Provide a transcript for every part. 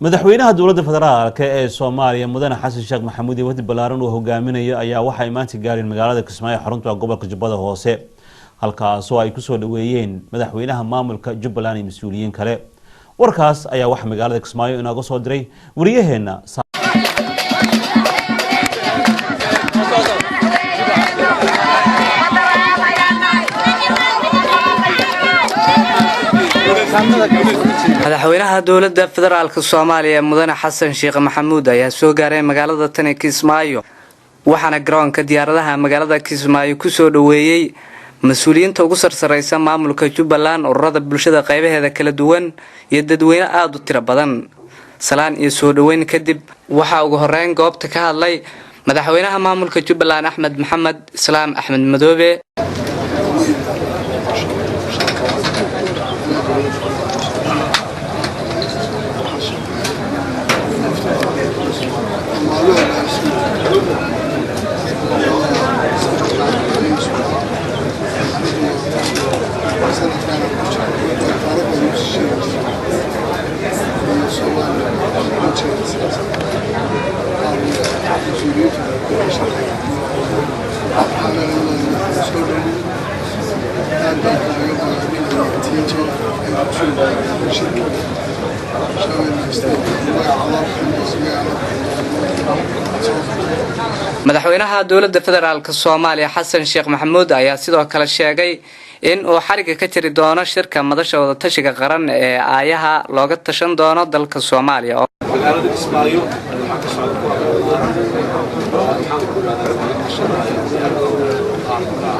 Madaxweynaha Dowladda Federaalka ee Soomaaliya, Mudane Xasan Sheekh Maxamuud, iyo wafdi ballaaran uu hogaaminayo ayaa waxay maanta gaareen magaalada Kismaayo, xarunta gobolka Jubbada Hoose, halkaasoo ay kusoo dhaweeyeen madaxweynaha maamulka Jubbaland iyo mas-uuliyiin kale. Warkaas ayaa waxaa magaalada Kismaayo inooga soo diray wariyaheena. Madaxweynaha Dowladda Federaalka Soomaaliya, Mudane Xasan Sheekh Maxamuud, ayaa soo gaaray magaalada tani Kismaayo, waxaana garoonka diyaaradaha magaalada Kismaayo kusoo dhaweeyey mas-uuliyiinta ugu sarsareysa maamulka Jubbaland, ururada bulshada qaybaheeda kala duwan iyo dadweyne aada u tiro badan. Salaan iyo soo dhaweyn kadib, waxaa ugu horeyn goobta ka hadlay madaxweynaha maamulka Jubbaland, Axmed Maxamed Islaam, Axmed Madoobe. Madaxweynaha Dowladda Federaalka Soomaaliya, Xasan Sheekh Maxamuud, ayaa sidoo kale sheegay in uu xariga ka jiri doono shirka Madasha Wadatashiga Qaran ee aayaha looga tashan doono dalka Soomaaliya. Magaalada Kismaayo waxaa ka socda kulan, maxaan ku rahdaa, laga tashanayo qaabka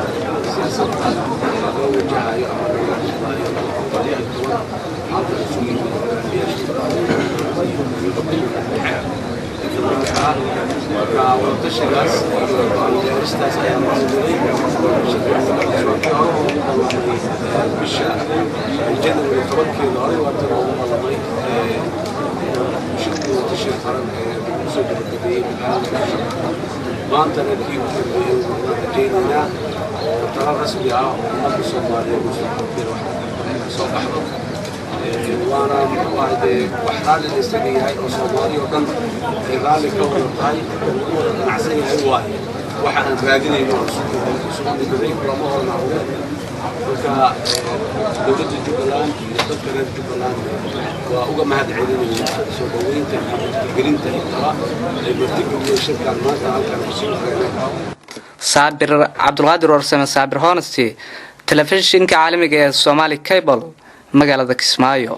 siyaasadda loo wajahayo ama looga hadlayo 16 halka isugu yimid hogaamiyaasha dhexe ah. Marka wadatashigaas iyo go'aan gaaristaas ayaa loo waday shirka. Hore ugu ballamay bisha January 10-keeda, horey waata loogu ballamay shirkii wadatashiga qaran ee lagu soo gabagabeeyey magaalada Muqdisho. Maantana kii u dambeeyey waan rajaynaynaa oo talo rasmi ah oo ummadda Soomaaliyeed mustaqbalkeeda wax ka soo baxdo, waana muxuu ahay dee wax raalli la isaga yahay oo Soomaali oo dhan ay raalli ka wada tahay oo lagu wada qanacsan yahay waaye waxa aan raadinayno oo isugu nimiday kulamo horna ugu. Marka dowladda Jubbaland iyo dadka reer Jubbaland waa uga mahad celinaynaa soo dhoweynta iyo martigelinta intaba ay martigeliyeen shirkan maanta halkan isugu keenay. Saabir Cabdulqaadir Warsame, Saabir Honesty, Telefishinka Caalamiga ee Somali Cable, magaalada Kismaayo.